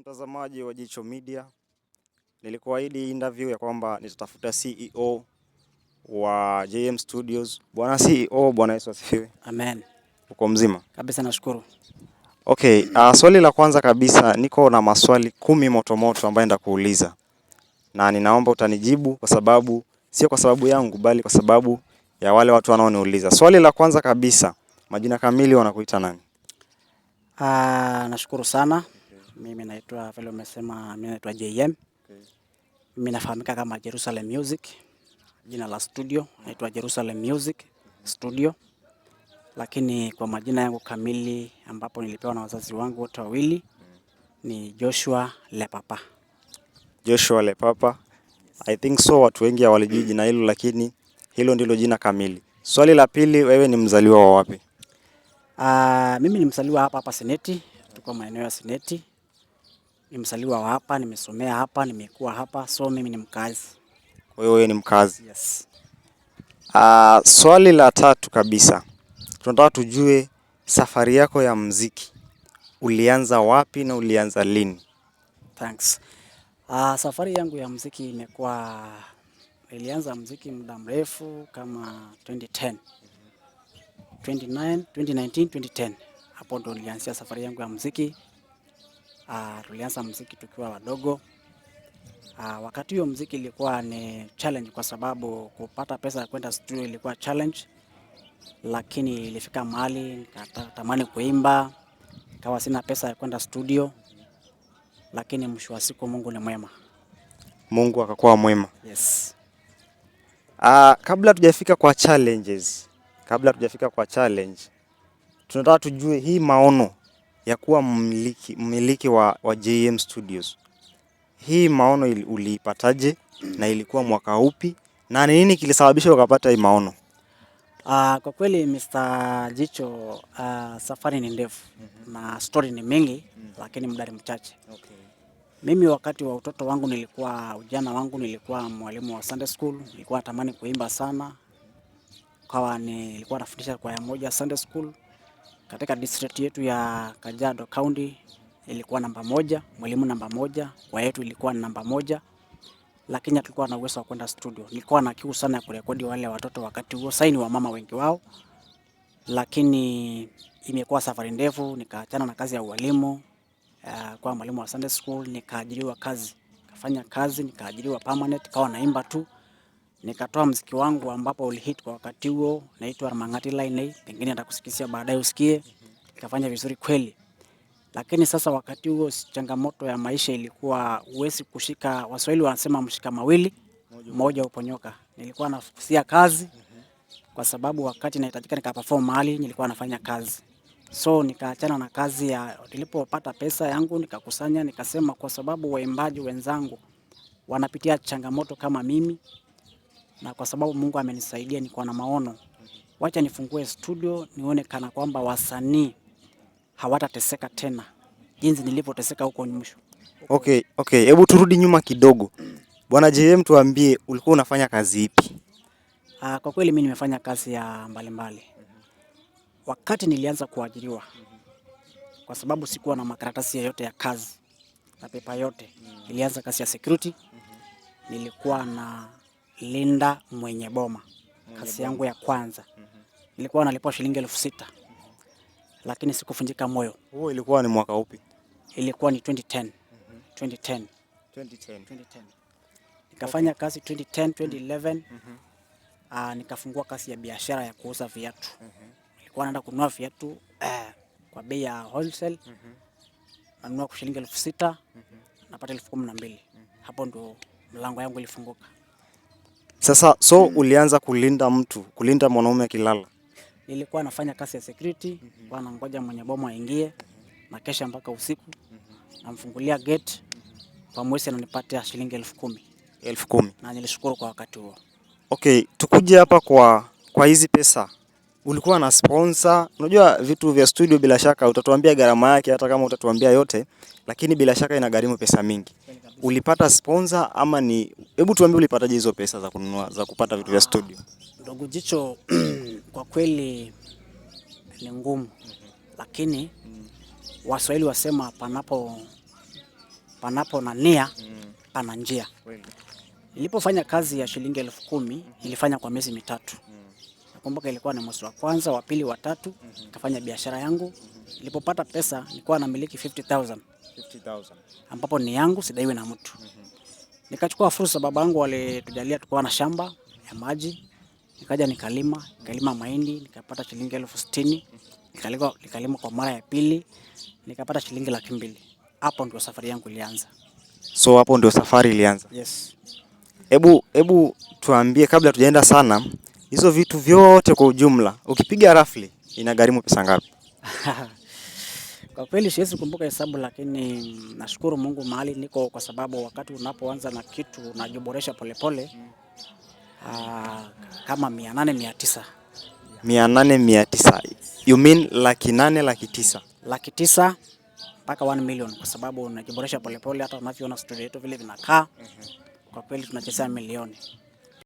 Mtazamaji wa Jicho Media, nilikuahidi interview ya kwamba nitatafuta CEO wa JM Studios. Bwana CEO, Bwana Yesu asifiwe. Amen. Uko mzima? Kabisa, nashukuru. Okay, swali la kwanza kabisa, niko na maswali 10 moto moto ambayo nitakuuliza na ninaomba utanijibu kwa sababu sio kwa sababu yangu bali kwa sababu ya wale watu wanaoniuliza. Swali la kwanza kabisa, majina kamili wanakuita nani? Nashukuru sana. Mimi naitwa vile umesema, mimi naitwa JM. Mimi nafahamika kama Jerusalem Music. Jina la studio naitwa Jerusalem Music Studio. Lakini kwa majina yangu kamili ambapo nilipewa na wazazi wangu wote wawili ni Joshua Lepapa. Joshua Lepapa. I think so, watu wengi hawalijui jina hilo, lakini hilo ndilo jina kamili. Swali la pili, wewe ni mzaliwa wa wapi? Mimi ni mzaliwa hapa hapa Seneti, tuko maeneo ya Seneti. Ni mzaliwa wa hapa, nimesomea hapa, nimekuwa hapa, so mimi ni mkazi. Kwa hiyo wewe ni mkazi. Yes. Swali la tatu kabisa, tunataka tujue safari yako ya mziki ulianza wapi na ulianza lini? Thanks. Safari yangu ya mziki imekuwa, nilianza mziki muda mrefu kama 2010. 29, 2019, 2010. Hapo ndo nilianzia safari yangu ya mziki. Tulianza mziki tukiwa wadogo. Wakati huo mziki ilikuwa ni challenge kwa sababu kupata pesa ya kwenda studio ilikuwa challenge, lakini ilifika mahali nikatamani kuimba, nikawa sina pesa ya kwenda studio, lakini mwisho wa siku Mungu ni mwema. Mungu akakuwa mwema. Yes. Kabla tujafika kwa challenges, kabla tujafika kwa challenge, tunataka tujue hii maono ya kuwa mmiliki wa JM Studios. Hii maono uliipataje na ilikuwa mwaka upi na ni nini kilisababisha ukapata hii maono? Kwa kweli Mr. Jicho, safari ni ndefu na story ni mingi, lakini muda ni mchache. Mimi wakati wa utoto wangu nilikuwa, ujana wangu nilikuwa mwalimu wa Sunday school, nilikuwa natamani kuimba sana. Kawa nilikuwa nafundisha kwaya moja Sunday school katika district yetu ya Kajiado County, ilikuwa namba moja, mwalimu namba moja, kwaya yetu ilikuwa namba moja, lakini hatukuwa na uwezo wa kwenda studio. Nilikuwa na kiu sana ya kurekodi wale watoto wakati huo, sasa ni wamama wengi wao, lakini imekuwa safari ndefu, nikaachana na kazi ya ualimu kwa mwalimu wa Sunday school, nikaajiriwa kazi, nikafanya kazi, nikaajiriwa permanent, kawa naimba tu. Nikatoa mziki wangu ambapo ulihit kwa wakati huo, naitwa Mang'ati Line, pengine nitakusikizia baadaye usikie. Nikafanya vizuri kweli. Lakini sasa wakati huo changamoto ya maisha ilikuwa huwezi kushika, Waswahili wanasema mshika mawili mmoja uponyoka. Nilikuwa nafukusia kazi kwa sababu wakati nahitajika nikaperform mahali nilikuwa nafanya kazi. So nikaachana na kazi ya, nilipopata pesa yangu nikakusanya, nikasema kwa sababu waimbaji wenzangu wanapitia changamoto kama mimi, na kwa sababu Mungu amenisaidia niko na maono, wacha nifungue studio nione kana kwamba wasanii hawatateseka tena jinsi nilivyoteseka huko mwisho. Okay, hebu turudi nyuma kidogo. Bwana JM, tuambie ulikuwa unafanya kazi ipi? Kwa kweli mimi nimefanya kazi ya mbalimbali. Wakati nilianza kuajiriwa, kwa sababu sikuwa na makaratasi yoyote ya kazi na pepa yote, nilianza kazi ya security. Nilikuwa na linda mwenye boma, kazi yangu ya kwanza nilikuwa nalipwa shilingi 6,000, lakini sikuvunjika moyo. Huo ilikuwa ni mwaka upi? Ilikuwa ni 2010. 2010. 2010. 2010. Nikafanya kazi 2010, 2011. Nikafungua kazi ya biashara ya kuuza viatu. Nilikuwa naenda kununua viatu kwa bei ya wholesale. Nanunua kwa shilingi 6,000, napata 12,000. Hapo ndo mlango yangu ilifunguka. Sasa so ulianza kulinda mtu, kulinda mwanaume akilala? Nilikuwa nafanya kazi ya security, nilikuwa nangoja mwenye boma aingie, na kesha mpaka usiku, namfungulia gate, kwa mwezi ananipatia shilingi 10,000. 10,000. Na nilishukuru kwa wakati huo. Okay, tukuje hapa kwa hizi pesa. Ulikuwa na sponsor? Unajua vitu vya studio bila shaka utatuambia gharama yake hata kama utatuambia yote, lakini bila shaka inagharimu pesa mingi. Ulipata sponsor ama ni, hebu tuambie ulipataje hizo pesa za kununua, za kupata vitu vya studio? Ndugu Jicho, kwa kweli ni ngumu, lakini Waswahili wasema panapo Panapo na nia pana njia. Nilipofanya kazi ya shilingi 10,000 nilifanya kwa miezi 3. Nakumbuka ilikuwa ni mwezi wa kwanza, wa pili, wa tatu, nikafanya biashara yangu. Nilipopata pesa nilikuwa namiliki 50,000 50,000. Ambapo ni yangu, sidaiwi na mtu. Nikachukua fursa, babangu alitujalia tukawa na shamba ya maji, nikaja nikalima, nikalima mahindi, nikapata shilingi 60,000, nikalima kwa mara ya pili, nikapata shilingi 200,000. Hapo ndio safari yangu ilianza. So hapo ndio safari ilianza. Yes. Hebu tuambie kabla tujaenda sana, hizo vitu vyote kwa ujumla, ukipiga roughly inagharimu pesa ngapi? Kwa kweli siwezi kumbuka hesabu, lakini nashukuru Mungu mahali niko, kwa sababu wakati unapoanza na kitu unajiboresha polepole, kama 800 900. 800 900. You mean 800,000 900,000? 900,000 mpaka 1 million, kwa sababu unajiboresha polepole. Hata unavyoona studio yetu vile vinakaa, kwa kweli tunachezea milioni.